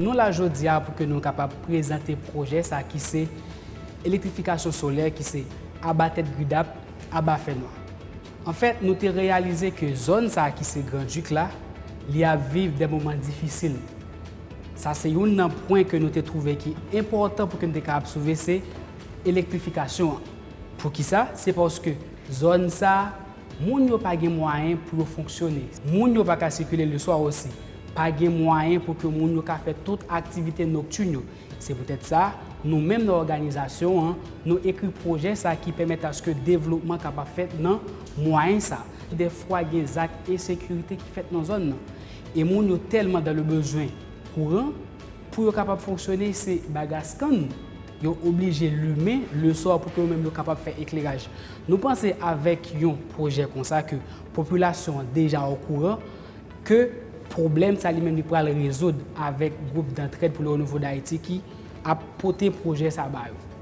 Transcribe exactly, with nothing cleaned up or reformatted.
Nou la jodi a pou ke nou kapab prezante pwojè sa ki se elektrifikasyon solè, ki se aba tèt gridap, aba fènwa. Anfèt, nou te reyalize ke zòn sa ki se Grand Duc la, li ap viv de moman difisil. Sa se youn nan pwen ke nou te twouve ki enpòtan pou ke nou te kapab soulve, se elektrifikasyon an. Poukisa? Se paske zòn sa, moun yo pa gen mwayen pou yo fonksyone. Moun yo pa ka sikile leswa osi. Pa gen mwayen pou ke moun yo ka fè tout aktivite noktin yo. Se poutèt sa, nou menm nan òganizasyon an, nou ekri pwojè sa ki pèmèt aske devlopman kapab fèt nan mwayen sa. Dèfwa gen zak ensekirite ki fèt nan zòn nan. E moun yo tèlman dans le besoin kouran, pou yo kapab fonksyone, se bagaskann, yo oblije limen leswa pou ke yo menm yo kapab fè ekleraj. Nou panse avèk yon pwojè konsa ke popilasyon an deja okouran ke pwoblèm sa li menm li pral rezoud avèk gwoup Dantrèd pou le Renouveau d'Haïti ki ap pote pwojè sa ba yo.